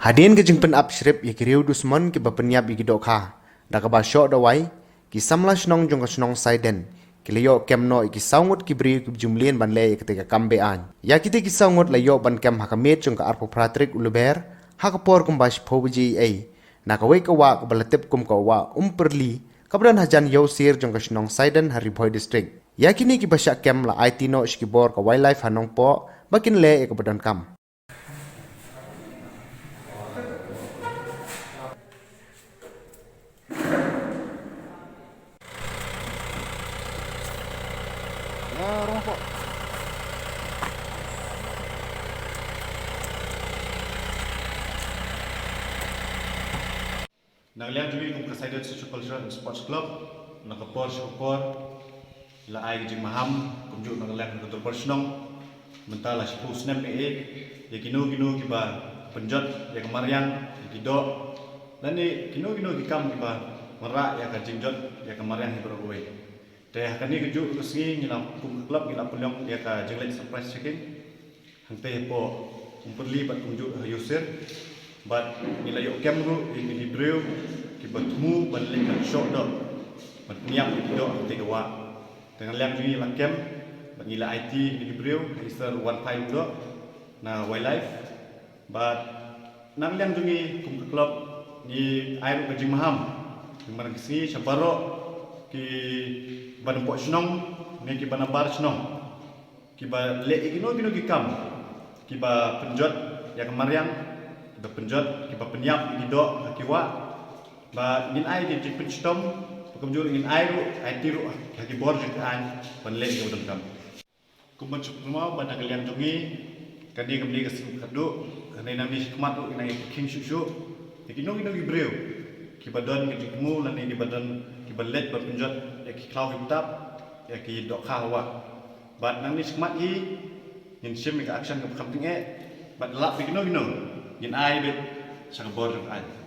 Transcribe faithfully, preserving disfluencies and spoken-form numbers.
Hadien ka jingpynap shrip ïa ki riew dusmon kiba pynïap ïa ki dohkha da kaba shoh dawai, ki samla shnong jong ka shnong Saiden ki la ïoh kem noh ïa ki saw ngut ki briew kiba ju mlien ban leh ïa katei ka kam be-aiñ. Ïa kitei ki saw ngut la ïoh ban kem ha ka miet jong ka arphew phra tarik u Lber ha ka por kumba shiphew baje eiei na kawei ka wah kaba la tip kum ka wah Umpyrli, kaba don hajan Ïewsir jong ka shnong Saiden ha Ri Bhoi District. Ïa kine kiba shah kem la aiti noh sha ki bor ka Wildlife ha Nongpoh ba kin leh ïa kaba donkam. Na ka liang jong ngi kum ka Saiden Social Culture and Sports Club, na ka por sha ka por la ai ka jingmaham kumjuh na ka liang ka dorbar shnong. Mynta la shiphew snem eh, ïa kino kino kiba pynjot ïa ka mariang, ïa ki doh, lane kino kino ki kam kiba wanrah ïa ka jingjot ïa ka mariang hi baroh kawei. Te ha kane kajuh ka sngi ngi la, kum ka club ngi la pynlong ïa ka jingleit surprise checking hangtei hapoh Umpyrli bad kumjuh ha Ïewsir. Bad ngi la ïoh kem ruh ïa kine ki briew kiba thmu ban leit ban shoh doh ban pynïap ïa ki doh hangtei ka wah. Te na ka liang jong ngi la kem bad ngi la aiti ïa kine ki briew ha Ïewsir, wan phai u doh na Wildlife. Bad na ka liang jong ngi kum ka club ngi ai ruh ka jingmaham jingmaham ka sngi sha baroh kiba na poh shnong ne kiba na bar shnong kiba leh ïa kino kino ki kam kiba pynjot ïa ka mariang, kiba pynjot, kiba pynïap ïa ki doh ha ki wah. Ba ngin ai ka jingpynshitom ba kumjuh ngin ai ruh, aiti ruh ha ki bor jong ka aiñ ban leh ïa kaba donkam. Kumba shu pynmih ba na ka liang jong ngi, kane kam dei ka sngi kaba khatduh, kane nangne shakhmat ruh ngi nang ïa ka khing shuh shuh ïa kino kino ki briew kiba don ka jingthmu lane kiba don, kiba leit ban pynjot ïa ki khlaw ki btap, ïa ki dohkha ha wah. Bad nangne shakhmat hi ngin shim ïa ka action kaba kham tyngeh bad lap ïa kino kino ngin ai beit sha ka bor jong ka aiñ.